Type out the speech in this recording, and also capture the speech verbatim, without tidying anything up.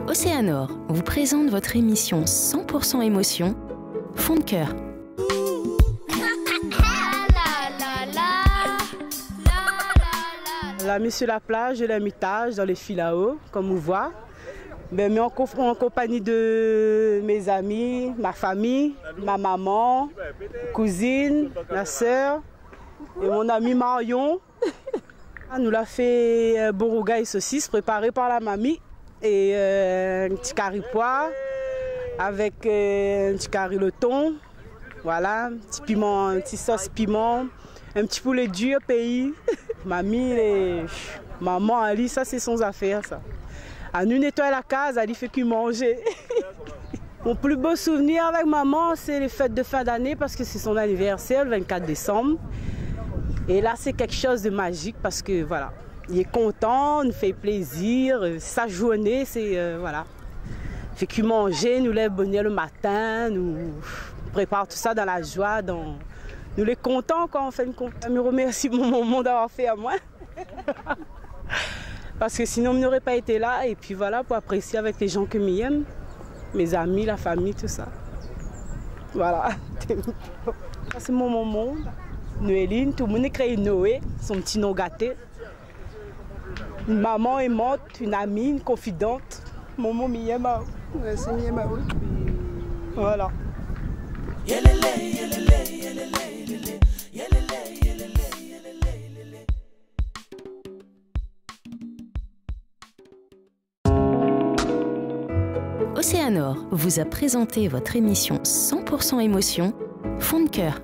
Océanor vous présente votre émission cent pour cent émotion, Fond de cœur. La mi su la plaz de L'Ermitaj, dan lé Filao, konm ou voi. Bin, mi an konf-, an konpagni de mé zami, ma fami, ma momon, kouzine, ma sèr é mon ami Marion. Ah, nou la fé, euh, bon rougay sosis préparé par la mami é, euh, in ti kari poi avèk, euh, in ti kari loton. Voilà, in ti piman, in ti sos piman, in ti poulé dir péi. Mami, lé, momon ali, sa sé son zafèr sa. Anou nétoy la kaz, ali fé ki manzé. Mon pli bo souvnir avèk momon, sé lé fèt de fin d'ané, parske sé son anivèrsèr, le vingt-quatre décembre. É la, sé kékshoz de mazik, parske, voilà, li lé kontan, nou fé plézir, euh, sa zourné, sé, euh, voilà. Fé ki manzé, nou lèv bonèr le matin, nou prépar tout sa dan la zoi, dan, nou lé kontan, koi, an fin de kont. Mi romèrsi mon momon d'avoir fé amoin. Parske sinon, mi noré pa été la. É pi voilà, pou apresié avèk lé zan ke mi èm, mé zami, la fami, tout sa. Voilà. Sa sé mon momon, Noéline, tout le moun i kré Noé, son ti non gaté. Une maman aimante, une amie, une confidente. Momon, mi èm aou. Mèrsi, mi èm aou. Voilà. Océanor vous a présenté votre émission cent pour cent émotion, Fond de cœur.